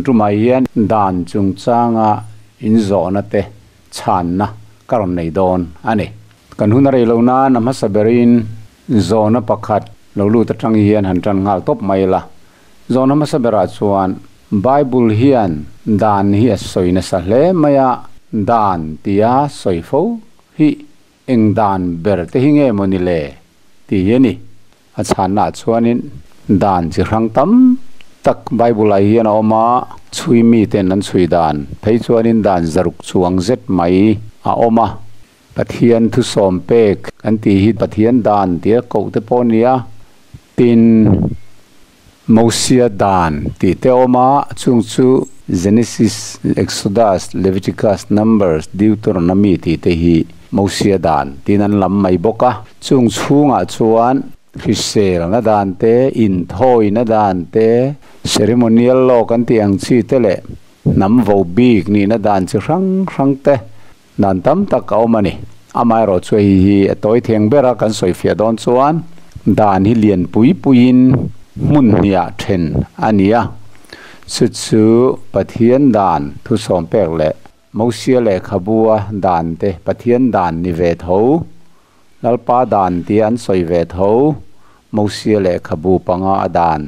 tumah hian dan chungchanga inzawhna te chhanna ka rawn nei dawn a ni. Kan hun a rei lo nan a hmasa berin zawhna pakhat lo lut atang hian han tan nghal tawp mai la. Zawhna hmasa berah chuan Bible hian dan hi a sawi nasa hle mai a, dan tia sawi fo hi eng dan ber te hi nge maw ni le tih hi a ni. A chhannaah chuanin dan chi hrang tam tak Bible-ah hian a awm a, chhui miten an chhui dan phei chuanin dan zaruk chuang zet mai a awm a. Pathian thusawm pek kan tih hi Pathian dan tia koh te pawh a ni a, tin Mosia dan tih te a awm a, chung chu Genesis, Exodus, Leviticus, Numbers, Deuteronomy tih te hi Mosia dan tiin an lam mai bawk a. Chung chhungah chuan hriselna dan te, inthawina dan te, ceremonial law kan tih ang chi te leh hnam vo bik nihna dan chi hrang hrang te dan tam tak a awm a ni. Amaherawhchu hei hi a tawi theng ber a, kan sawifiah dawn chuan dan hi lian pui puiin hmun hniah then a ni a, chu chu Pathian dan thusawm pek leh Mosia lehkhabua dan te Pathian dan ni ve tho, Lalpa dan tia an sawi ve tho, Mosia lehkhabu panga a dan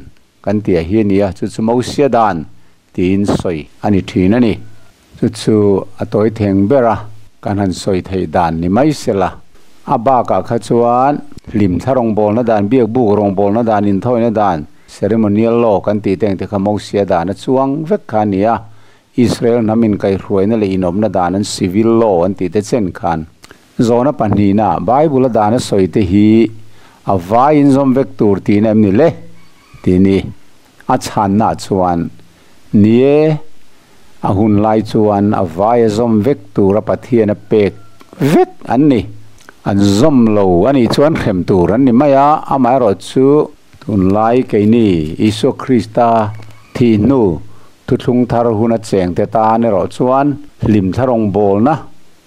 kan tih hi a ni a, chu chu Mosia dan tiin sawi a ni thin a ni. Chu chu a tawi theng ber a, kan han sawi theih dan ni mai sela. A bakah kha chuan hlimthla rawngbawlna dan, biakbuk rawngbawlna dan, inthawina dan, ceremonial law kan tih te ang te kha Mosia dan a chuang vek kha a ni a. Israel hnam inkaihhruaina leh inawmna dan an civil law an tih te chen khan zawhna pahnihna Bible a dan a sawi te hi a vai inzawm vek tur tiin em ni le? Tih ni. A chhanna chuan ni e, a hun lai chuan a vai a zawm vek tura Pathian a pek vek an ni. An zawm lo a nih chuan hrem tur an ni mai a, amaherawhchu tunlai keini Isua Krista thih hnu Thuthlung thar huna chengte tan erawh chuan hlimthla rawngbawlna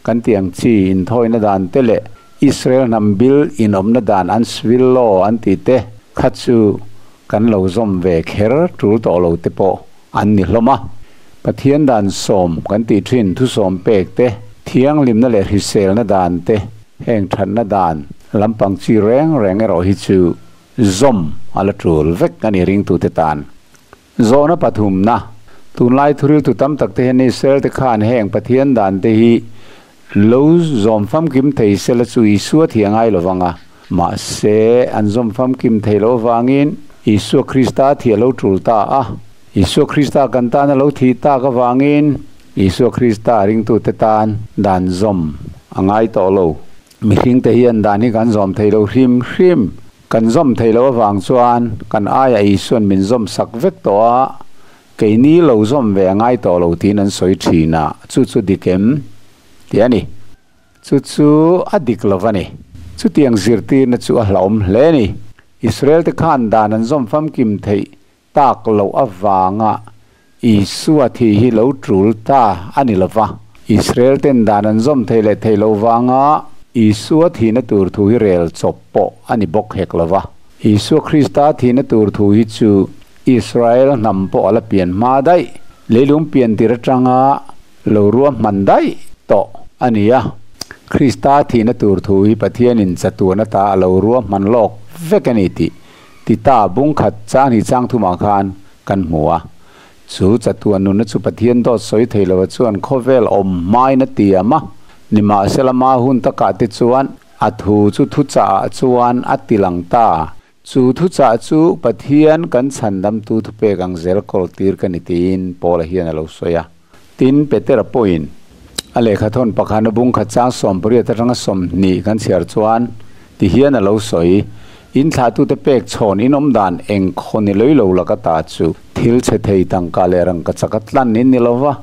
kan tih ang chi inthawina dan te leh Israel hnam bil inawmna dan an civil law an tih te kha chu kan lo zawm ve kher tul tawh lo te pawh an ni hlawm a. Pathian dan sawm kan tih thin thusawm pek te, thianghlimna leh hriselna dan te, heng thatna dan lampang chi reng reng erawh hi chu zawm a la tul vek a ni ringtute tan. Zawhna pathumna, Tunlai thuriltu tam tak te hian Israel te khan heng Pathian dan te hi lo zawm famkim thei sela chu Isua thi a ngai lo vang a, mahse an zawm famkim thei loh avangin Isua Krista thi a lo tul ta a. Isua Krista kan tan a lo thih tak avangin Isua Krista ringtute tan dan zawm a ngai tawh lo. Mihring te hian dan hi kan zawm thei lo hrim hrim. Kan zawm thei lo avang chuan kan aiah Isuan min zawm sak vek tawh a, keini lo zawm ve a ngai tawh lo tiin an sawi thin a, chu chu dik em? Tih a ni. Chu chu a dik lo va ni. Chutiang zirtirna chu a hlauhawm hle a ni. Israel te khan dan an zawm famkim theih tak loh avanga Isua thi hi lo tul ta a ni lo va. Israel ten dan an zawm thei leh thei loh vanga Isua thihna tur thu hi rel chawp pawh a ni bawk hek lo va. Isua Krista thihna tur thu hi chu Israel hnam pawh a la pian hma daih, leilung pian tir atanga lo ruahman daih tawh a ni a. Krista thihna tur thu hi Pathianin chatuan ata a lo ruahman lawk vek a ni tih Tita bung khat chang hi chang thumah khan kan hmu a. Chu chatuan nunna chu Pathian dawt sawi thei lova chuan khawvel awm hmain a tiam a. Nimahsela ma hun takah te chuan a thu chu thuchahah chuan a ti lang ta. Chu thuchah chu Pathian kan chhandamtu thupek ang zel kawl tir ka ni tiin Paula hian a lo sawi a. Tin, Petera pawhin a lehkha thawn pakhat a bung khat chang 80 atanga 20 kan chhiar chuan ti hian a lo sawi, In thlahtute pek chhawn in awm dan eng khaw ni lei lo laka ta chu thil chhe thei tangka leh rangka chaka tlan in ni lo va,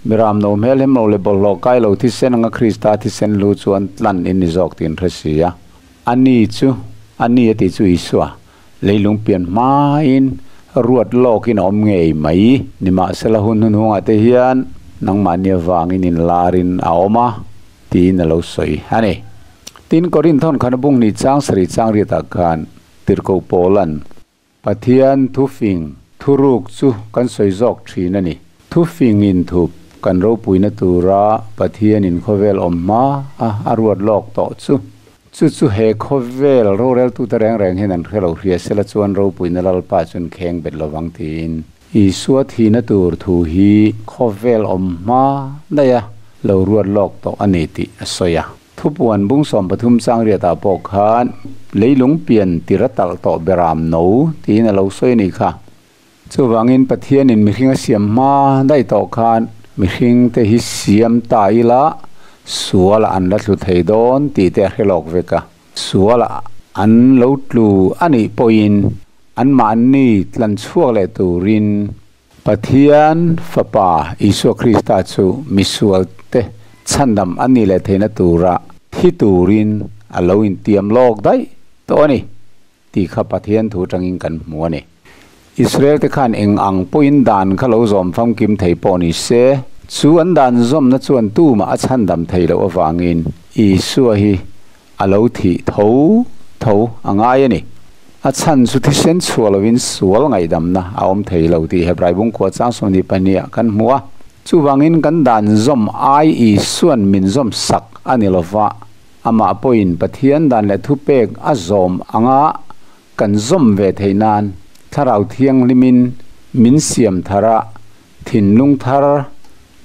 miram no hmel hem lo leh bawlhhlawh kai lo thisen anga Krista thisen hlu chuan tlan in ni zawk tiin hre si a. A ni chu, a ni a tih chu Isua, Leilung pian hmain ruat lawkin a awm ngei mai. Nimahsela hun hnuhnungah te hian nangmahni avangin inlarin a awm a, tiin a lo sawi a ni. Tin, Korinthon khan a bung ni chang sarih chang riatah khan Tirhkoh Paula'n, Pathian thufing thuruk chu kan sawi zawk thin a ni. Thufing inthup kan ropuina tura Pathianin khawvel awm hma a a ruat lawk tawh chu. Chu chu he khawvel roreltute reng reng hian an hre lo hria sela chuan ropuina Lalpa chuan kheng bet lovang tiin Isua thihna tur thu hi khawvel awm hma daih a lo ruat lawk tawh a ni tih a sawi a. Thupuan bung 13 chang riatah pawh khan leilung pian tir a talh tawh beram no tiin a lo sawi a nih kha. Chuvangin Pathianin mihring a siam hma daih tawh khan mihringte hi siam ta ila sualah an la tlu thei dawn tih te a hre lawk vek a. Sualah an lo tlu a nih pawhin anmahni tlan chhuak leh turin Pathian Fapa Isua Krista chu misualte chhandam a nih leh theihna tura thi turin a lo intiam lawk daih tawh a ni. Tih kha Pathian thu atangin kan hmu a ni. Israel te khan eng ang pawhin dan kha lo zawm famkim thei pawh ni se, chu an dan zawmna chuan tumah a chhandam thei loh avangin Isua hi a lo thih tho tho a ngai a ni. A chhan chu thisen chhuah lovin sual ngaihdamna a awm thei lo tih Hebrai bungkua chang 22 ah kan hmu a. Chuvangin kan dan zawm ai Isuan min zawm sak a ni lova. Amah pawhin Pathian dan leh thupek a zawm anga kan zawm ve theih nan Thlarau Thianghlimin min siam thar a, thinlung thar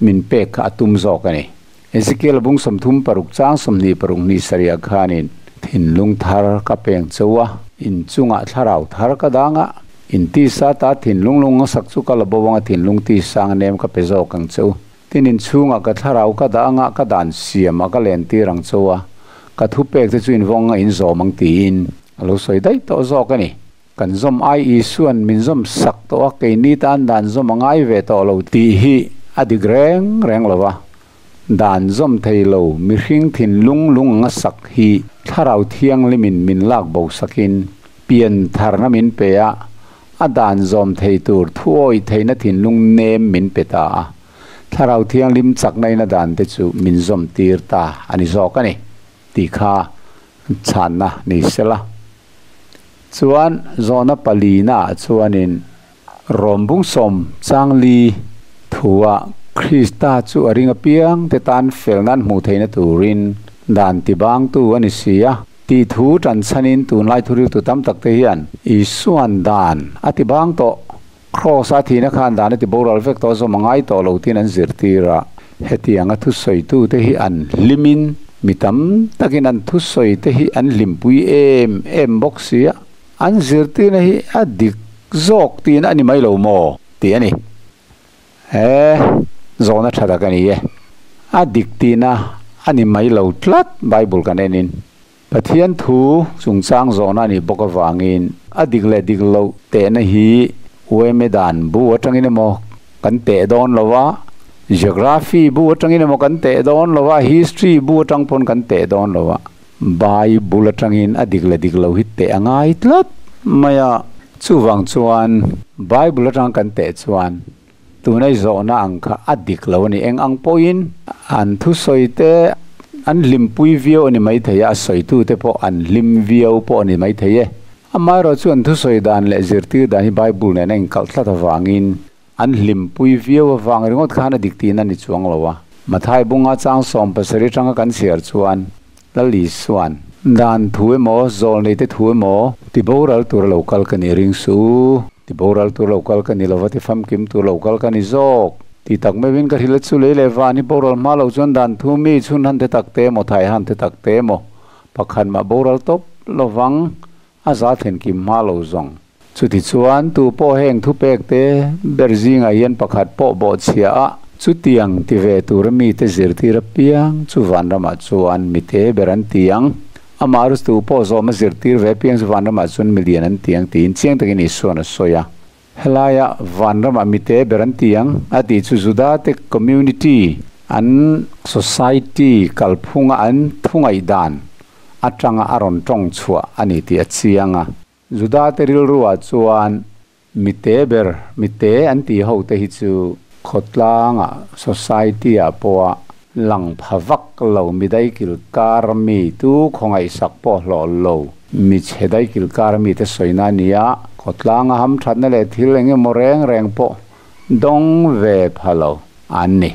min pek kha a tum zawk a ni. Ezekiel bung 36 chang 26 ni sarih khanin, Thinlung thar ka peng chauh a, in chungah thlarau thar ka dang a, in tisa ta thinlung lung a sak chu ka la bo anga thinlung tisang nem ka pe zawk ang chauh. Tin inchhungah ka thlarau ka dah anga ka dan siam a ka len tir ang cho a, ka thupek te chu invawng a inzawm ang tiin a lo sawi daih tawh zawk a ni. Kan zawm ai Isuan min zawm sak tawh a, keini tan dan zawm a ngai ve tawh lo tih hi a dik reng reng lo a. Dan zawm thei lo mihring thinlung lung anga sak hi Thlarau Thianghlimin min lak bo sakin pian tharna min pe a, a dan zawm thei tur thuawi theihna thinlung nem min pe ta a. Thlarau Thianghlim chakna in a dan te chu min zawm tir ta a ni zawk a ni tih kha chhanna ni sela. Chuan zawhna palina ah chuanin Rom bung sawm chang li thua Krista chu a ring apiang te tan fel nan hmuh theihna turin dan tibangtu a ni si a tih thu tan chhanin tunlai thuriltu tam tak te hian Isuan dan a tibang tawh. Kraws a thihna khan dan a ti boral vek tawh zawm a ngai tawh lo tiin an zirtir a, hetianga thusawitute hi an hlimin mi tam takin an thusawite hi an hlimpui em em bawk si a, an zirtirna hi a dik zawk tiin a ni mai lo maw tih a ni. He zawhna tha tak a ni e. A dik tihna a ni mai lo tlat Bible kan enin. Pathian thu chungchang zawhna a nih bawk avangin a dik leh dik loh tehna hi uaime dan bu atangin emaw kan teh dawn lo a, Geography bu atangin emaw kan teh dawn lo a, History bu atang pawn kan teh dawn lo a, Bible atangin a dik leh dik loh hi teh a ngai tlat mai a. Chuvang chuan Bible atang kan teh chuan Tunai zawhna ang kha a dik lo a ni. Eng ang pawhin an thusawi te an hlimpui viau a ni maithei a, a sawitute pawh an hlim viau pawh a ni maithei e. Amaherawh chu an thusawi dan leh zirtir dan hi Bible nen a inkalh tlat avangin an hlimpui viau avang ringawt khan a dik tihna a ni chuang lo a. Mathai bunga chang 17 atanga kan chhiar chuan Lal Isuan, Dan thu emaw, zawlneite thu emaw, ti boral tur a lo kal ka ni ring suh. Ti boral tur lo kal ka ni lova, ti famkim tur lo kal ka ni zawk. Ti tak meuhin ka hrilh a chu lei leh van hi boral hma lo chuan dan thu mi chhun han te tak te emaw, thai han te tak te emaw, pakhat mah boral tawp lovang a za thlen kim hma lo zawng. Chutichuan tu pawh heng thupek te ber zingah hian pakhat pawh bawhchhia a, chutiang ti ve tura mite zirtir apiang chu vanramah chuan mite ber an ti ang. Amah rustu pawh zawm a zirtir ve piang chu vanramah chuan milian an ti ang tiin chiang takin Isuan a sawi a. Helaia vanramah mite ber an ti ang a tih chu Judate community, an society kalphunga an thungaihdan atanga a rawn tawng chhuah a ni tih a chiang a. Judate rilruah chuan mite ber, mite an tih ho te hi chu khawtlangah, society-ah pawha lang pha vak lo, mi daikil kar mi tu khawngaihsak pawh hlawh lo, mi chhe daikil kar mi te sawina a ni a, khawtlanga hamthatna leh thil eng emaw reng reng pawh dawng ve pha lo an ni.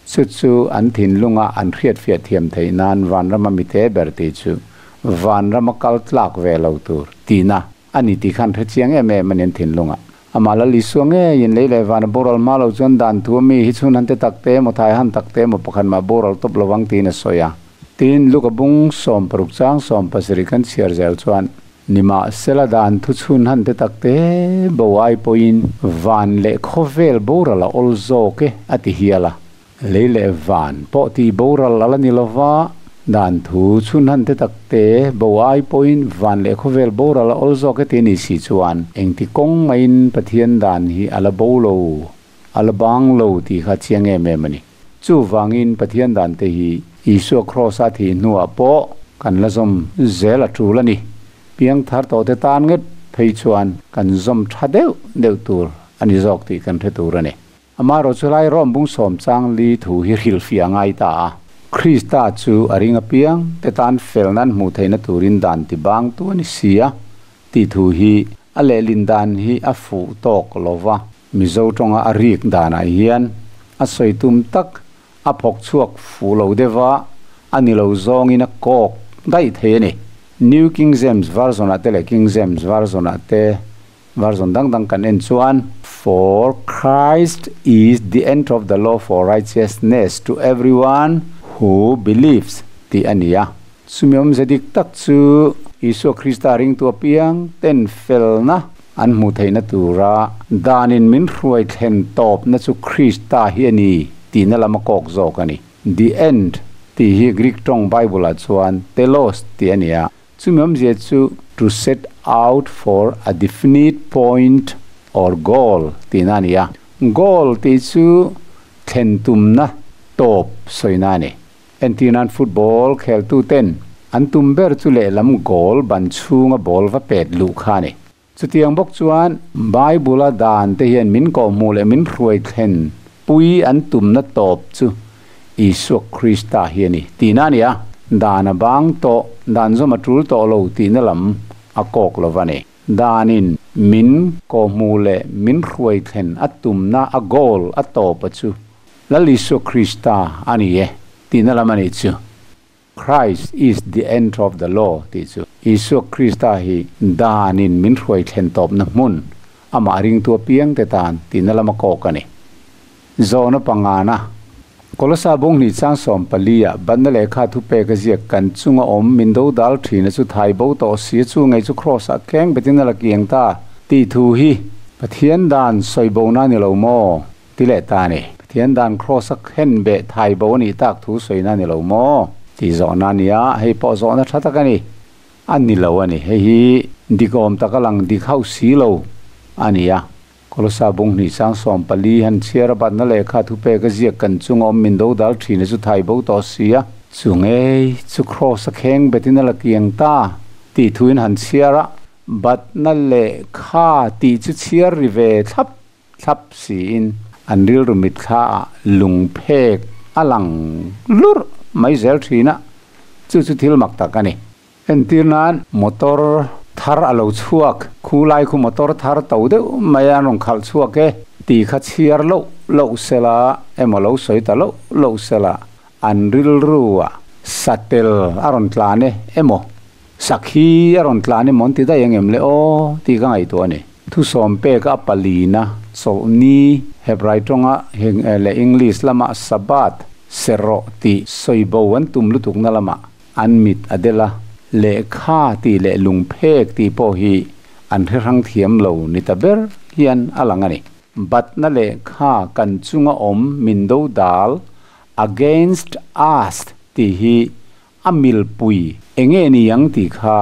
Chu chu an thinlunga an hriatfiah thiam theih nan vanrama mite ber tih chu vanrama kal tlak ve lo tur tihna a ni tih khan hre chiang em em a ni an thinlungah. Amah Lal Isua ngeiin lei leh vana boral hma lo chuan dan thu a mi hi chhun han te tak te emaw thai han tak te emaw pakhat mah boral tawp lovang tiin a sawi a. Tin, Luka bung 16 chang 17 kan chhiar zel chuan, Nimahsela dan thu chhun han te tak te bo ai pawhin van leh khawvel boral a awl zawk e a ti hial a. Lei leh van pawh tih boral a la ni lova, dan thu chhun han te tak te bo ai pawhin van leh khawvel boral a awl zawk e ti a nih si chuan engti kawng maiin Pathian dan hi a la bo lo, a la bang lo tih kha chiang em em a ni. Chuvangin Pathian dan te hi Isua Kraws-a thih hnuah pawh kan la zawm zel a tul a ni. Piangthar tawhte tan nget phei chuan kan zawm tha deuh deuh tur a ni zawk tih kan hre tur a ni. Amaherawh chu lai Rom bung sawm chang li thu hi hrilhfiah a ngai ta a. Krista chu a ring apiang te tan fel nan hmuh theihna turin dan ti bangtu a ni si a tih thu hi a lehlin dan hi a fuh tawk lo va. Mizo tawnga a rik danah hian a sawi tum tak a phawk chhuak fuh lo deuh a, a ni lo zawngin a kawk daih thei a ni. New King James Version-ah te leh King James Version-ah te version dang dang kan en chuan, For Christ is the end of the law for righteousness to everyone who believes tih a ni a. Chumi awmze dik tak chu Isua Krista ringtu apiang ten felna an hmuh theihna tura danin min hruai thlen tawpna chu Krista hi a ni tihna lam a kawk zawk a ni. The end tih hi Greek tawng Bible-ah chuan telos tih a ni a, chumi awmzia chu to set out for a definite point or goal tihna a ni a. Goal tih chu thlen tumna tawp sawina a ni. Entir nan football kheltu ten an tum ber chu lehlam goal ban chhunga ball va pet luh kha a ni. Chutiang bawk chuan Bible-a dan te hian min kawhhmuh leh min hruai thlen pui an tumna tawp chu Isua Krista hi a ni tihna a ni a, dan a bang tawh, dan zawm a tul tawh lo tihna lam a kawk lo va ni. Danin min kawhhmuh leh min hruai thlen a tumna a goal a tawp a chu Lal Isua Krista a ni e tihna lam a nih chu. Christ is the end of the law tih chu Isua Krista hi danin min hruai thlen tawpna hmun, amah ringtu apiangte tan tihna lam a kawk a ni. Zawhna pangana, Kolosa bung hnih chang 14 ah banna lehkha thupek a ziak kan chunga awm min do dal thina chu thai bo tawh si a chu ngei chu Kraws ah keng betin a la kiang ta tih thu hi Pathian dan sawi bo na ni lo maw? Ti leh ta a ni. Pathian dan Kraws a khen beh thai bo a nih tak thu sawi na ni lo maw? Tih zawhna a ni a, hei pawh zawhna tha tak a ni. A ni lo a ni. Hei hi dik awm tak a lang dik hauh si lo a ni a. Kolosa bung hnih sang 14 han chhiar a batna lehkha thupek a ziak kan chunga awm min do dal thin a chu thai bo tawh si a. Chu ngei chu Kraws a kheng betin a la kiang ta tih thuin han chhiar a, batna lehkha tih chu chhiar ri ve thlap thlap siin an rilru mitthla ah lung phek a lang lurh mai zel thin a, chu chu thil mak tak a ni. Entir nan motor thar a lo chhuak, khu lai khu motor thar to deuh mai a an rawn khalh chhuak e tih kha chhiar loh loh sela emaw lo sawi ta loh loh sela an rilru ah satel a rawn tlan e emaw sakhi a rawn tlan emaw an ti daih ang em le aw tih ka ngaihtuah a ni. Thusawm pek a palina chawlhni Hebrai tawnga heng leh English lama Sabbath serrawh tih sawi bo an tum lutukna lamah An mit a del a, lehkha tih leh lungphek tih pawh hi an hre hrang thiam lo ni ta ber hian a lang a ni. Batna lehkha kan chunga awm min do dal, against us, tih hi a milpui enge ni ang tih kha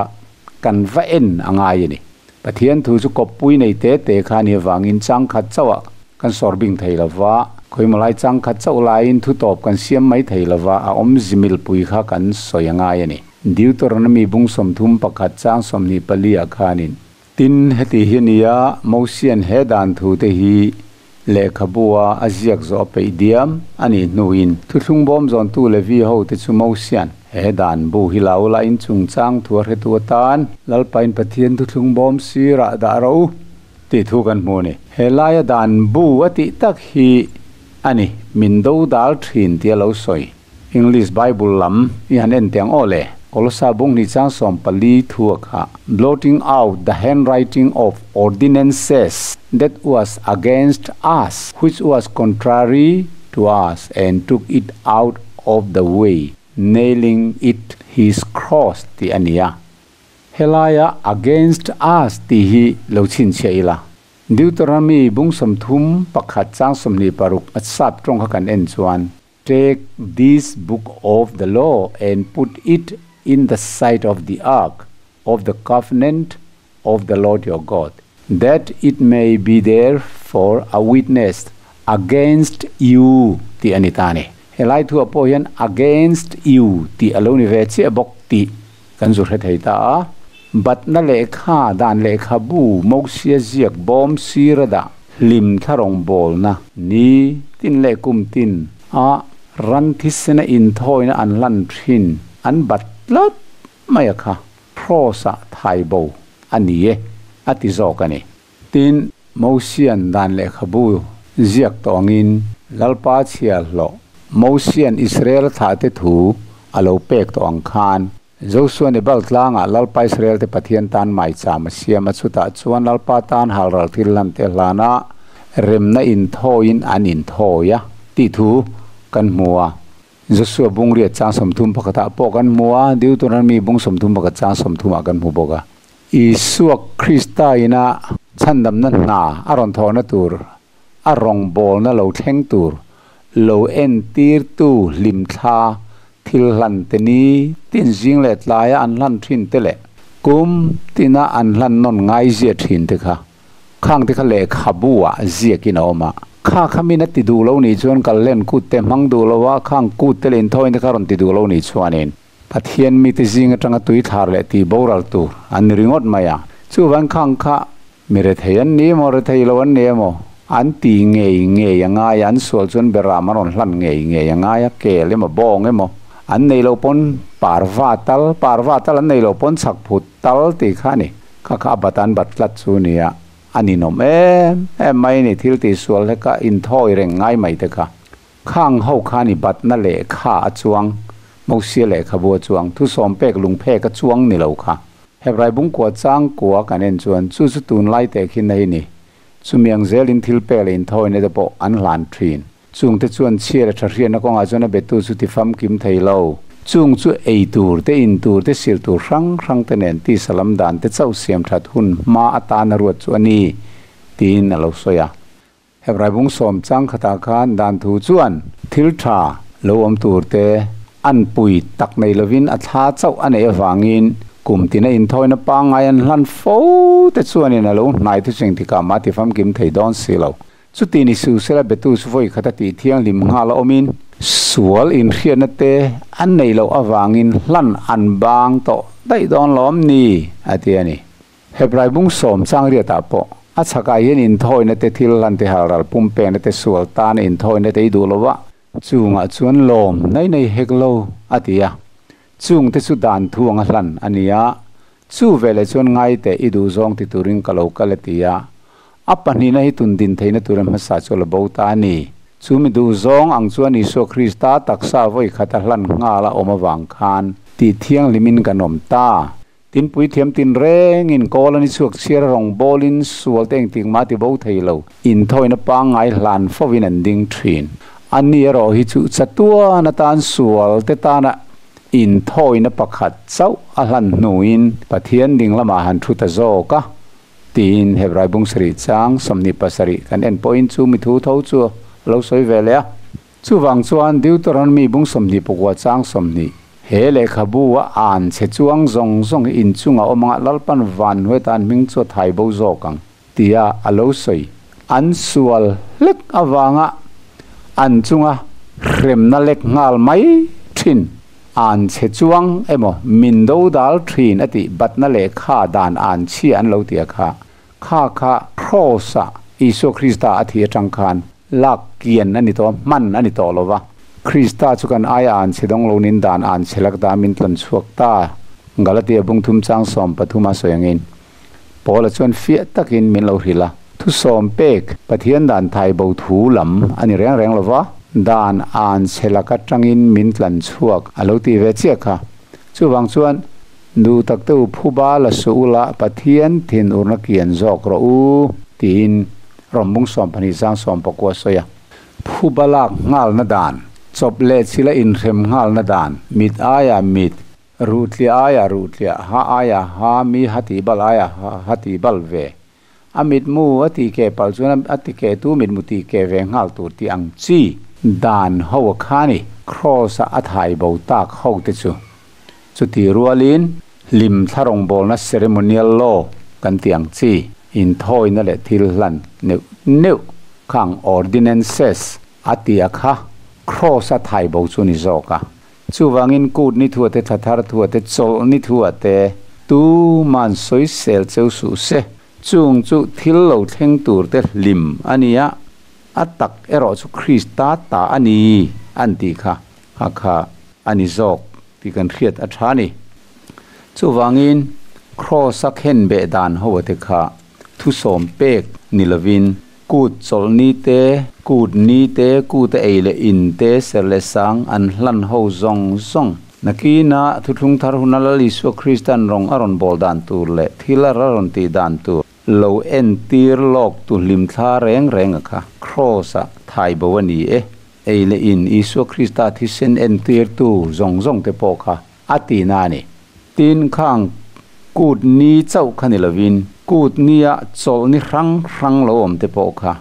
kan va en a ngai a ni. Pathian thu chu kawppui nei te te kha a nih avangin changkhat chauhah kan sawr bing thei lo va, khawimaw lai changkhat chauh laiin thutawp kan siam mai thei lo va, a awmzi milpui kha kan sawi a ngai a ni. Deuteronomy bung 31 chang 24 ah khanin, Tin, heti hi a ni a, Mosian he dan thu te hi lehkhabua a ziak zawh a peih diam a nih hnuin thuthlung bawm zawntu Levi ho te chu Mosian he dan bu hi lo la in chungchang thu a hretu atan Lalpain Pathian thuthlung bawm sirah dah rawh u. Tih thu kan hmu a ni. He laia dan bu a tih tak hi a ni, min do dal thin tia lo sawi. English Bible lam i han en teh ang aw le. Kolosa bung hnih chang 14 thu a kha, Blotting out the handwriting of ordinances that was against us, which was contrary to us, and took it out of the way, nailing it his cross tih a ni a. Helaia against us tih hi lo chhinchhiah ila. Deuteronomy bung 31 chang 26 a sap tawng kha kan en chuan, Take this book of the law and put it in the sight of the ark of the covenant of the Lord your God, that it may be there for a witness against you tih a ni ta a ni. Helai thuah pawh hian against you tih a lo ni ve chiah bawk tih Kan zu hre thei ta a, batna lehkha, dan lehkha bu, Mosia ziak bawm sira dah hlim thla rawngbawlna ni tin leh kum tin a ran thisena inthawina an hlan thin an bat tlat mai a kha Kraws-ah thai bo a ni e a ti zawk a ni. Tin, Mosian dan lehkhabu ziak tawh angin Lalpa chhiarhlawh Mosian Israel thlahte thu a lo pek tawh ang khan, Josua Nebal tlangah Lalpa Israelte Pathian tan maicham a siam a, chutah chuan Lalpa tan halral thil hlante hlana remna inthawiin an inthawi a tih thu kan hmu a. Josua bung riat chang 30 pakhatah pawh kan hmu a, Deuteronomy bung 31 chang 30 ah kan hmu bawk a. Isua Krista ina chhandamna hna a rawn thawhna tur, a rawngbawlna lo thleng tur, lo entirtu hlimthla thil hlan te ni tin zing leh tlaia an hlan thin te leh kum tina an hlan nawn ngai zia thin te kha Khang te kha lehkhabu ah ziakin a awm a, kha kha min a ti duh lo nih chuan kal len kut te hmang duh lo a, khang kut te leh inthawin te kha rawn ti duh lo nih chuanin Pathian mite zing atanga tui thlar leh tih boral tur an ni ringawt mai a. Chuvang khang kha mi rethei an ni emaw rethei lo an ni emaw an ti ngei ngei a ngai a, an sual chuan beram an rawn hlan ngei ngei a ngai a, kel emaw bawng emaw an nei lo pawn parva tal, parva tal an nei lo pawn chhak phut tal tih kha a ni. Kha kha a bat an bat tlat chu nia, a ninawm em em mai ni, thil tihsual hleka inthawi reng ngai mai te kha. Khang ho khan i batna lehkha a chuang, Mosia lehkhabu a chuang, thusawm pek lungphek a chuang ni lo kha. Hebrai bungkua changkua kan en chuan chu chu tunlai teh khi na hi ni. Chumi ang zelin thil pek leh inthawina te pawh an hlan thin. Chung te chuan chhiar a tha hriatna kawngah chuan a betu chu ti famkim thei lo. Chung chu ei tur te, in tur te, sil tur hrang hrang te nen tisa lam dan te chauh siam that hun hma atana ruat chu a ni, tiin a lo sawi a. Hebrai bung sawm chang khatah khan dan thu chuan thil tha lo awm tur te an pui tak nei lovin a thla chauh a neih avangin kum tina inthawina pangngai an hlan fo te chuanin a lo hnai thuching tikah mah ti famkim thei dawn si lo. Chuti ni su sela betu chu vawi khat a tih thianghlim nghal a awmin, sual inhriatna te an neih loh avangin hlan an bang tawh daih dawn lawm ni, a ti a ni. Hebrai bung sawm chang riatah pawh a chhakah hian inthawina te thil hlan te halral pumpekna te sual tana inthawina te i duh lo a, chungah chuan lawm nai nei hek lo, a ti a. Chung te chu dan thu anga hlan a ni a, chu veleh chuan ngai teh i duh zawng ti turin ka lo kal a ti a. A pahnihna hi tun din theihna tura hmasa chu a la bo ta a ni. Chu mi duh zawng ang chuan Isua Krista taksa vawi khat a hlan nghal a awm avang khan tih thianghlimin kan awm ta. Tinpui thiam tin rengin kawl a ni chhuak chhiar a rawng bawlin sual te engtik mah ti bo thei lo. Inthawina pangngai hlan fovin an ding thin. A ni erawh hi chu chatuan atan sual te tana inthawina pakhat chauh a hlan hnuin Pathian ding lamah han thu ta zawk a, tiin Hebrai bung sarih chang 27 kan en pawhin chu mi thu tho chu a lo sawi ve leh a. Chuvang chuan Deuteronomy bung 29 chang 20, He lehkhabu a an chhe chuang zawng zawng hi inchungah awm anga Lalpan van hnuai tan hming chu a thai bo zawk ang, tia a lo sawi. An sual hlek avanga an chunga hremna lek nghal mai thin, an chhe chuang emaw min dodal thin a tih batna lehkha dan an chhia an lo ti a kha. Kha kha Kraws-ah Isua Krista a thih atang khan lak kian a ni tawh a, hman a ni tawh lo va. Krista chu kan aia an chhe dawng lo nin dan an chhe lak da min tlawn chhuak ta. Galatia bung thum chang 13 a sawi angin Paula chuan fiah takin min lo hrilh a. Thusawm pek Pathian dan thai bo thu lam a ni reng reng lova, dan an chhe lak atangin min tlan chhuak a lo ti ve chiah kha. Chuvang chuan duh tak te u phuba la suh ula Pathian thin urna kian zawk rawh u tiin Rawmbung 12 sang 19 sawi a. Phuba lak nghalna dan, chawp leh chila inhrem nghalna dan, mit aia mit, Ruhtliah aia ruhtliah, ha aia ha, mi ha tih bal aia ha tih bal ve. A mitmu a tih keh palh chuan a ti keh tu mitmu tih keh ve nghal tur tih ang chi. Dan ho a kha ni. Kraws a a thai bo tak ho te chu. Chutih rualin hlim thla rawngbawlna ceremonial law kan tih ang chi inthawina leh thil hlan neuh neuh khang ordinances a tih a kha kraws a thai bo chu ni zawk a. Chuvangin kut ni thua te, thla thar thua te, chawlh ni thua te, tuman sawisel cheu suh se. Chung chu thil lo thleng tur te hlim a ni a, a tak erawh chu Krista ta a ni an tih kha kha kha a ni zawk tih kan hriat a tha a ni. Chuvangin Kraws-a khenbeh dan ho te kha thusawm pek ni lovin Kut chawlhni te, kut ni te, kut a ei leh in te, ser leh sang an hlan ho zawng zawng. Nakina thuthlung thar huna Lal Isua Krista'n rawng a rawn bawl dan tur leh thil a rawn tih dan tur lo entir lawk tu hlimthla reng reng a kha Kraws-ah thai bo a ni e. Ei leh in Isua Krista thisen entirtu zawng zawng te pawh kha a ti na a ni. Tin, khang kut ni chauh kha ni lovin, kut nia chawlh ni hrang hrang lo awm te pawh kha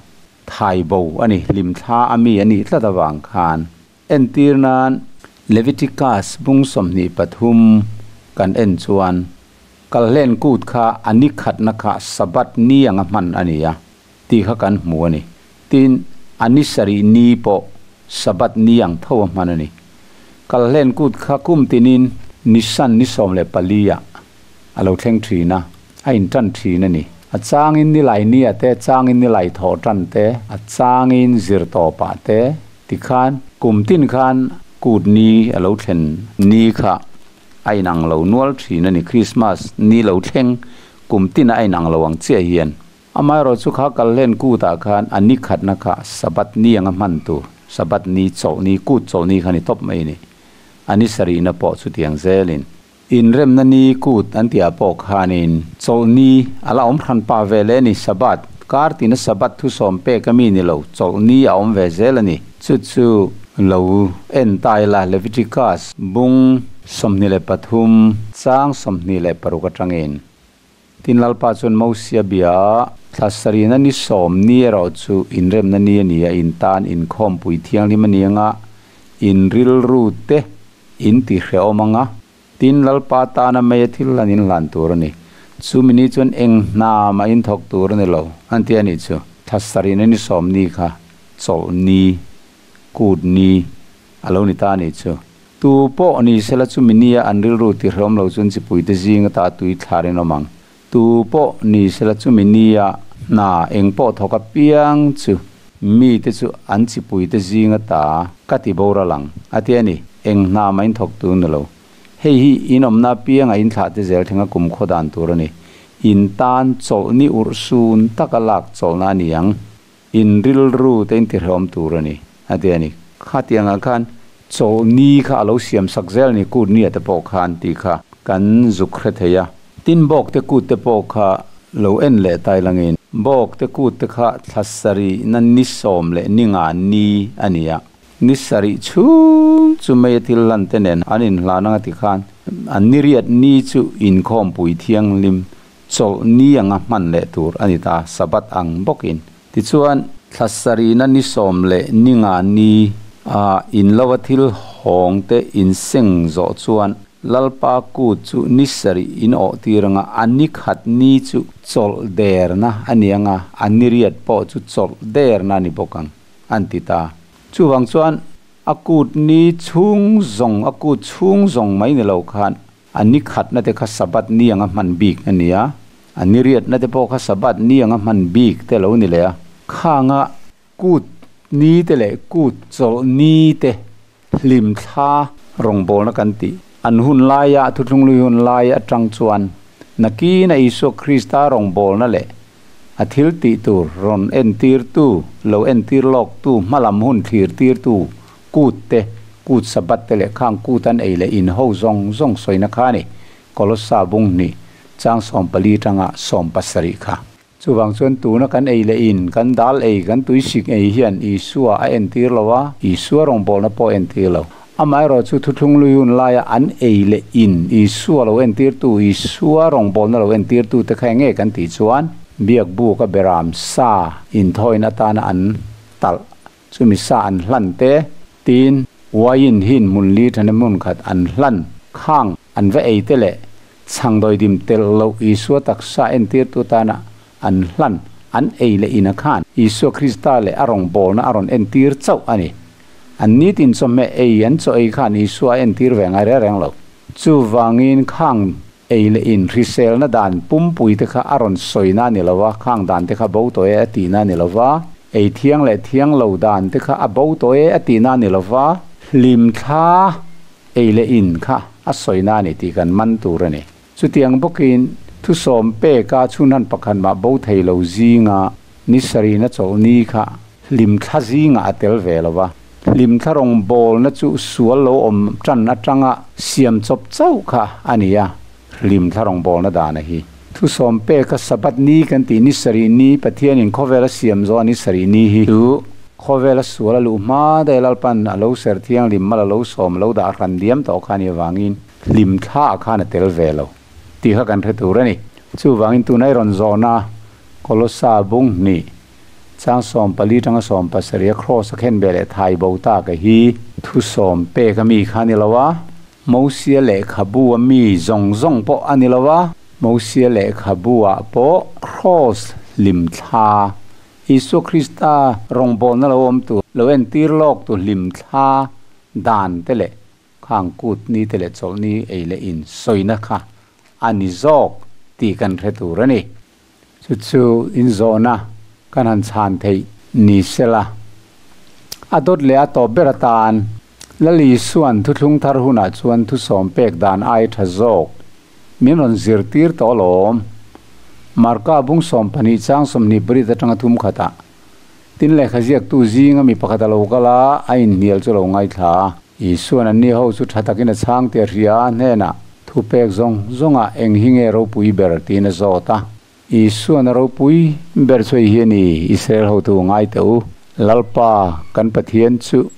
thai bo a ni, hlimthla a mi a nih tlat avang khan. Entir nan, Leviticus bung 23 kan en chuan, Kalhlen kut kha a ni khatna kha Sabbath ni anga hman a ni a, tih kha kan hmu a ni. Tin, a ni sarih ni pawh Sabbath ni ang tho a hman a ni. Kalhlen kut kha kum tinin Nisan ni 14 ah a lo thleng thin a, a intan thin a ni. A changin nilai ni ah te, a changin nilai thawh tan te, a changin zir tawpah te tikhan kum tin khan kut ni a lo thlen ni kha a inang lo nual thin a ni. Krismas ni lo thleng kum tin a inang lo ang chiah hian. Amaherawhchu kha kalhlen kutah khan a ni khatna kha Sabbath ni anga hman tur, Sabbath ni, chawlhni, kut chawlhni kha ni tawp mai a ni. A ni sarihna pawh chutiang zelin. Inremna ni kut an tihah pawh khanin chawlhni a la awm hran pah ve leh a ni. Sabbath, kar tina Sabbath thusawm pek a mi ni lo, chawlhni a awm ve zel a ni. Chu chu lo en ta ila Leviticus bung 23 chang 26 atangin. Tin, Lalpa chuan Mosia bia a, Thla sarihna ni sawm ni erawh chu inremna ni a ni a, in tan inkhawmpui thianghlim a ni anga, in rilru te in ti hrehawm anga. Tin, Lalpa tana mei a thil hlan in hlan tur a ni. Chumi ni chuan eng hna mah in thawk tur a ni lo, an ti a nih chu. Thla sarihna ni sawm ni kha chawlh ni, kut ni a lo ni ta a nih chu. Tu pawh ni sela chumi nia an rilru ti hrehawm lo chuan chipuite zing ata tui thlar in awm ang. Tu pawh ni sela chumi nia hna eng pawh thawk apiang chu mite chu an chipuite zing ata ka ti boral ang, a ti a ni. Eng hna mah in thawk tu ni lo. Hei hi in awmna apianga in thlah te zel thlenga kum khaw dan tur a ni. In tan chawlh ni urh sun taka lak chawlhna a ni ang. In rilru te in tihrehawm tur a ni, a ti a ni. Khatiangah khan chawlhni kha a lo siam sak zel a ni, kut nia te pawh khan tih kha kan zuk hre thei a. Tin, bawk te kut te pawh kha lo en leh tai langin bawk te kut te kha thla sarih na ni sawm leh ni nga ni a ni a. Ni sarih chhung chu mei a thil hlan te nen an inhlan anga ti khan an ni riat ni chu inkhawmpui thianghlim Chawlh ni anga hman leh tur a ni ta, Sabbath ang bawkin. Tichuan, thla sarihna ni sawm leh ni nga ni ah in lova thil hawng te in seng zawh chuan Lalpa kut chu ni sarih in awh tir anga a ni khat ni chu chawlh derna a ni anga a ni riat pawh chu chawlh derna a ni bawk ang, an ti ta. Chuvang chuan a kut ni chhung zawng, a kut chhung zawng mai ni lo khan A ni khatna te kha Sabbath ni anga hman bik a ni a, a ni riatna te pawh kha Sabbath ni anga hman bik te lo ni leh a. Khanga kut ni te leh kut chawlh ni te hlim thla rawngbawlna kan tih an hun laia thuthlung lui hun lai atang chuan nakina Isua Krista rawngbawlna leh A thil tih tur rawn entirtu, lo entir lawktu, hmalam hun thlirtirtu kut te, kut Sabbath te leh khang kut an ei leh in ho zawng zawng sawina kha a ni, Kolossa bung hnih chang 14 tanga 17 kha. Chuvang chuan tuna kan ei leh in, kan dal ei, kan tuisik ei hian Isua a entir lo a, Isua rawngbawlna pawh a entir lo. Amaherawh chu thuthlung lui hun laia an ei leh in Isua lo entirtu, Isua rawngbawlna lo entirtu te kha enge kan tih chuan biakbuk a beram sa inthawina atana an talh chumi sa an hlan te, tin wine hin hmun li thane hmun khat an hlan khang an va ei te leh chhangdawidim telh loh Isua taksa entirtu atana an hlan an ei leh ina khan Isua Krista leh a rawngbawlna a rawn entir chauh a ni. An nitin chawhmeh ei an chaw ei khan Isua a entir ve ngai reng reng lo. Chuvangin khang ei leh in hriselna dan pumpui te kha a rawn sawina a ni lo a, khang dan te kha bo tawh e a tihna a ni lo va, ei thiang leh thiang lo dan te kha a bo tawh e a tihna a ni lo va, hlimthla ei leh in kha a sawina a ni tih kan man tur a ni. Chutiang bawkin, thusawm peka chhunhan pakhat mah bo thei lo zinga ni sarihna chawlhni kha hlimthla zingah a tel ve lo va. Hlimthla rawngbawlna chu sual lo awm tan atanga siam chawp chauh kha a ni a, hlimthla rawngbawlna dana hi. Thusawm peka Sabbath ni kan tih ni sarih ni, Pathianin khawvela siam zawh a ni sarih ni hi chu khawvela sual a luh hma daih Lalpan a lo ser thianghlim mal a lo sawm lo dah hran diam tawh kha a nih avangin, Hlim thla ah khan a tel ve lo tih kha kan hre tur a ni. Chuvangin tuna i rawn zawhna Kolossa bung hnih chang 14 tanga 17 a Kraws a khen ve leh thai bo ta ka hi thu sawm pek a mi kha a ni lo a, Mosia lehkhabu a mi zawng zawng pawh a ni lo a, Mosia lehkhabu ah pawh Kraws hlim thla Isua Krista rawngbawlna lo awm tur lo entir lawk tu hlim thla dan te leh Khang kut ni te leh chawlh ni ei leh in sawina kha a ni zawk tih kan hre tur a ni. Chu chu inzawhna kan han chhan theih ni sela. A dawt leh a tawp ber atan Lal Isua'n thuthlung thar hunah chuan thusawm pek dan ai tha zawk min rawn zirtir tawh alawm. Marka bung 12 chang 20 parit atanga thum khatah Tin lehkha ziaktu zinga mi pakhat a lo kal a, a inhnial chu a lo ngaithla a. Isua'n anni ho chu tha takin a chhang tih a hria a, hnenah, Thupek zawng zawngah eng hi nge ropui ber? tiin a zawt a. Isua'n a ropui ber chu hei hi a ni, Israel hotu ngai teh u, Lalpa kan Pathian chu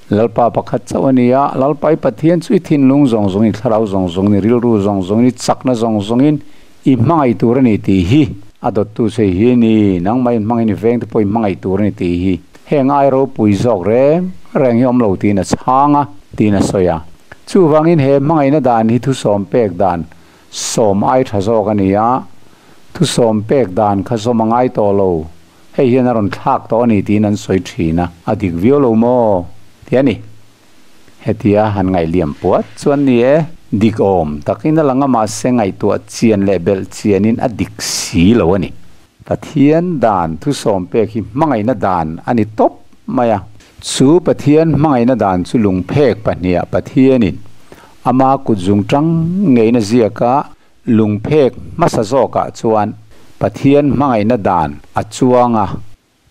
Lalpa pakhat chauh a ni a, Lalpa i Pathian chu i thinlung zawng zawngin, i thlarau zawng zawngin, i rilru zawng zawngin, i chakna zawng zawngin i hmangaih tur a ni tih hi a dawttu che hi a ni, nangmah in hmangin i vengte pawh i hmangaih tur a ni tih hi heng ai ropui zawk reng reng hi awm lo tiin a chhang a, tiin a sawi a. Chuvangin he hmangaihna dan hi thusawm pek dan sawm ai tha zawk a ni a, thusawm pek dan kha zawm a ngai tawh lo. Hei hian a rawn thlak tawh a ni tiin an sawi thin a, a dik viau lo maw? Ti a ni. Hetia han ngaihliam puat chuan ni e, dik awm takin a lang a mahse ngaihtuah chian leh belh chianin a dik si lo a ni. Pathian dan thusawm pek hi hmangaihna dan a ni tawp mai a. Chu Pathian hmangaihna dan chu lungphek pahniha Pathianin ama kutzung tang ngeiin a ziak a, Lungphek hmasa zawkah chuan Pathian hmangaihna dan a chuang a.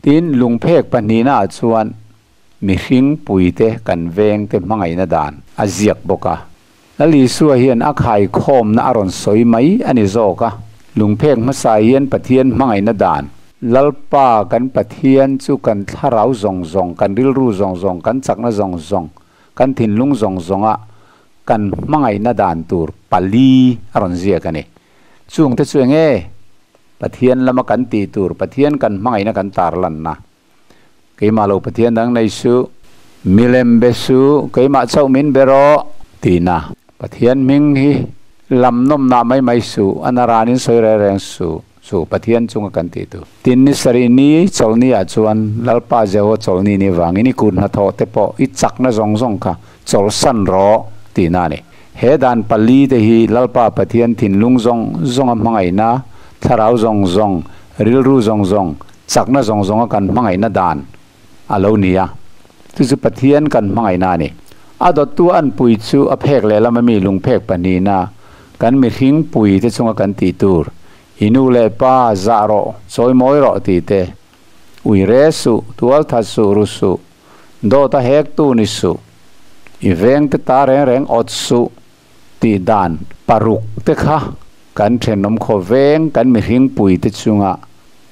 Tin, lungphek pahnihnaah chuan mihring puite kan vengte hmangaihna dan a ziak bawk a. Lal Isua hian a khaikhawmna a rawn sawi mai a ni zawk a. Lungphek hmasa hian Pathian hmangaihna dan, Lalpa kan Pathian chu kan thlarau zawng zawng, kan rilru zawng zawng, kan chakna zawng zawng, kan thinlung zawng zawnga kan hmangaihna dan tur pali a rawn ziak a ni. Chungte chu eng nge? Pathian lama kan tih tur, Pathian kan hmangaihna kan tarlanna. Keimah lo Pathian dang nei suh, milem be suh, keimah chauh min be rawh tihna. Pathian hming hi lam nawmnah mai mai suh, a naranin sawi reng reng suh. Chu Pathian chunga kan tih tur. Tin ni sarih ni chawlhni ah chuan Lalpa Jehovah chawlhni ni vangin i kut hnathawh te pawh i chakna zawng zawng kha chawlhsan rawh tihna a ni. He dan pali te hi Lalpa Pathian thinlung zawng zawnga hmangaihna, thlarau zawng zawng, rilru zawng zawng, chakna zawng zawnga kan hmangaihna dan a lo ni a. Chu chu Pathian kan hmangaihna a ni. A dawttu anpui chu a phek lehlam ami lungphek pahnihna kan mihring pui te chunga kan tih tur. I nu leh pa zah rawh, chawi mawi rawh tih te, ui re suh, tual that suh, ru suh, dawt a hek tu ni suh, i veng te ta reng reng awt suh tih dan paruk te kha kan thenawm khaw veng kan mihring pui te chunga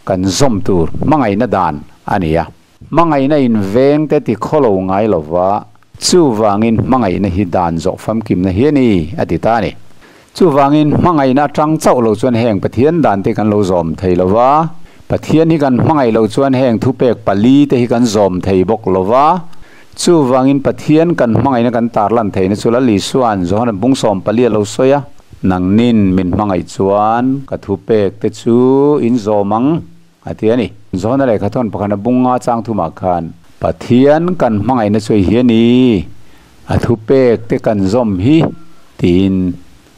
kan zawm tur hmangaihna dan a ni a. Hmangaihna in veng te ti khawlo ngai lova, chuvangin hmangaihna hi dan zawh famkimna hi a ni, a ti ta a ni. Chuvangin hmangaihna atang chauh lo chuan heng Pathian dan te kan lo zawm thei lova, Pathian hi kan hmangaih loh chuan heng thupek pali te hi kan zawm thei bawk lova, chuvangin Pathian kan hmangaihna kan tarlan theihna chu Lal Isua'n Johana bung 14 a lo sawi a, Nangnin min hmangaih chuan ka thupek te chu in zawm ang. A ti a ni. Johana lehkha thawn pakhana bunga chang thumah khan, Pathian kan hmangaihna chu hi a ni, a thupek te kan zawm hi, tiin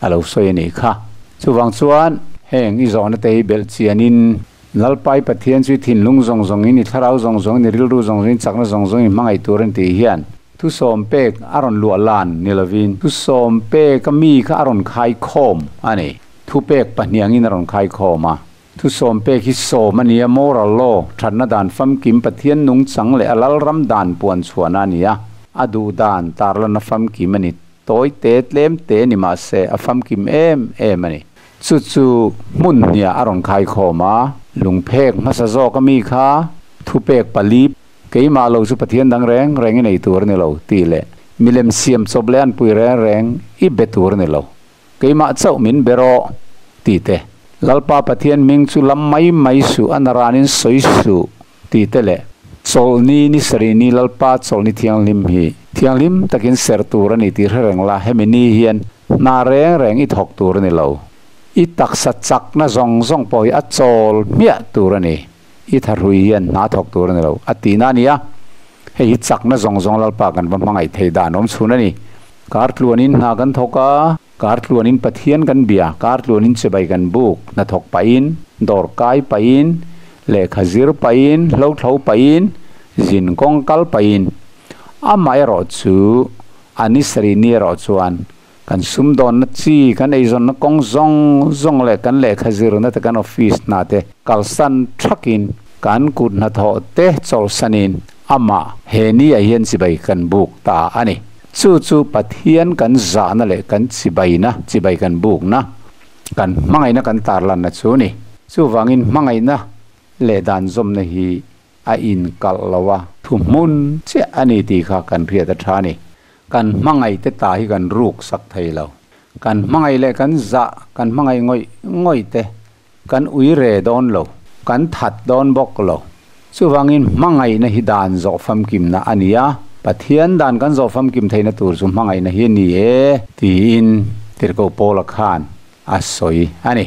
a lo sawi a nih kha. Chuvang chuan, heng i zawhna te hi belh chianin, Lalpai Pathian chu i thinlung zawng zawngin, i thlarau zawng zawngin, i rilru zawng zawngin, chakna zawng zawngin hmangaih tur a ni tih hian thusawm pek a rawn luah lan ni lovin, thusawm peka mi kha a rawn khaikhawm a ni. Thupek pahniangin a rawn khaikhawm a. Thusawm pek hi sawm a ni a, moral law, thatna dan famkim Pathian nungchang leh a lalram dan puan chhuahna a ni a, a duh dan tarlanna famkim a ni. Tawi te tlem te ni mah se a famkim em em a ni. Chu chu hmun hniah a rawn khaikhawm a, lungphek hmasa zawk a mi kha thupek pali, keimah lo chu Pathian dang reng reng i nei tur a ni lo tih leh milem siam chawp leh anpui reng reng i be tur a ni lo. Keimah chauh min be rawh, ti te. Lalpa Pathian hming chu lam mai mai suh, a naranin sawi suh, ti te leh Chawlhni ni sarih ni Lalpa chawlhni thianghlim hi thianghlim takin serh tur a ni tih hre reng la, hemi ni hian hna reng reng i thawk tur a ni lo. I taksa chakna zawng zawng pawh hi a chawl hmiah tur a ni. I thahrui hian hna thawk tur a ni lo, a tihna a ni a. Hei hi chakna zawng zawng Lalpa kan va hmangaih thei dan awm chhun a ni. Kar tluanin hna kan thawk a, kar tluanin Pathian kan bia, kar tluanin chibai kan buk, hnathawk pahin, dawr kai pahin, lehkha zir pahin, hlo thlo pahin, zin kawng kal pahin. Amaherawh chu a ni sarih ni erawh chuan kan sumdawnna chi, kan eizawnna kawng zawng zawng leh kan lehkha zirna te, kan office hna te kalsan thakin kan kut hnathawh te chawlhsanin amah he ni ah hian chibai kan buk ta a ni. Chu chu Pathian kan zahna leh kan chibaina, chibai kan bukna, kan hmangaihna kan tarlanna chu a ni. Chuvangin hmangaihna leh dan zawmna hi a inkalh lo a, thuhmun chiah a ni tih kha kan hriat a tha a ni. Kan hmangaihte ta hi kan ruk sak thei lo. Kan hmangaih leh kan zah, kan hmangaih ngawih ngawih te kan ui re dawn lo, kan that dawn bawk lo. Chuvangin hmangaihna hi dan zawh famkimna a ni a, Pathian dan kan zawh famkim theihna tur chu hmangaihna hi a ni e, tiin Tirhkoh Paula khan a sawi a ni.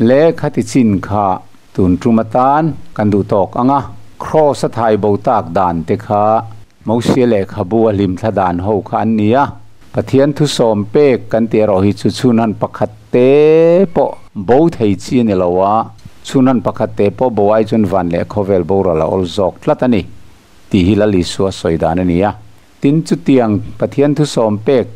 Lehkha ti chin kha tun tum atan kan duh tawk ang a, Kraws a thai bo tak dan te kha Mosia lehkhabu a hlimthla dan ho kha an ni a, Pathian thusawm pek kan tih erawh hi chu chhunhan pakhat te pawh bo thei chi a ni lo a, chhunhan pakhat te pawh bo ai chuan van leh khawvel boral a awl zawk tlat a ni tih hi Lal Isua sawi dan a ni a. Tin, chutiang Pathian thusawm pek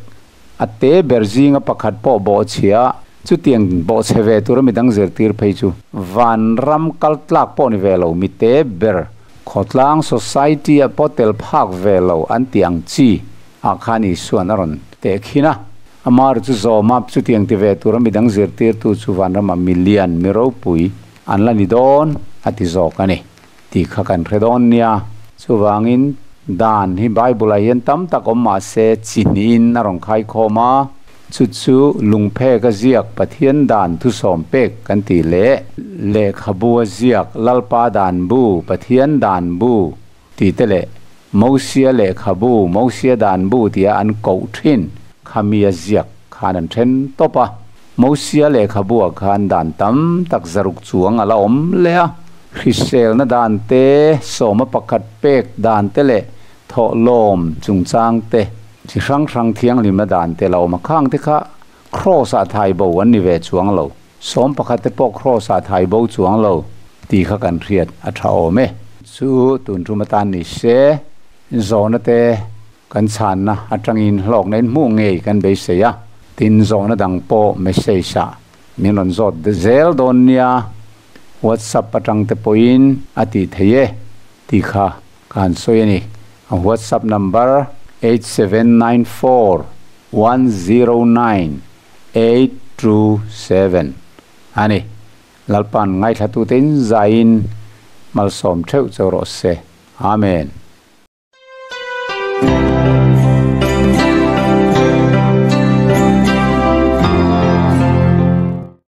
a te ber zinga pakhat pawh bawhchhia, chutiang bawhchhe ve tura midang zirtir phei chu vanram kal tlak pawh ni ve lo, mi te ber khawtlang society ah pawh tel phak ve lo an tih ang chi ah khan Isua'n a rawn tehkhin a. Amah chu zawm a, chutiang ti ve tura midang zirtirtu chu vanramah mi lian, mi ropui an la ni dawn a ti zawk a ni. Tih kha kan hre dawn nia. Chuvangin, dan hi Bible-ah hian tam tak awm mah se chi hnihin a rawn khaikhawm a, chu chu lungphek a ziak Pathian dan thusawm pek kan tih leh lehkhabu a ziak Lalpa dan bu, Pathian dan bu tih te leh Mosia lehkhabu, Mosia dan bu tia an koh thin kha mi a ziak khan an then tawp a. Mosia lehkhabuah khan dan tam tak zaruk chuang a la awm leh a. Hriselna dan te, sawma pakhat pek dan te leh thawhlawm chungchang te, chi hrang hrang thianghlimna dan te la awm a, khang te kha Kraws ah thai bo an ni ve chuang lo, sawm pakhat te pawh Kraws ah thai bo chuang lo tih kha kan hriat a tha awm e. Chu tun tum atan ni se, zawhna te kan chhanna atangin hlawkna in hmuh ngei kan beisei a, tin zawhna dang pawh message ah. Min rawn zawt zel dawn nia, WhatsApp atang te pawhin a tih theih e tih kha ka han sawi a ni. A WhatsApp number 8794 109 827 a ni. Lalpan ngaithlatute in zaiin malsawm theuh cheu rawh se. Amen.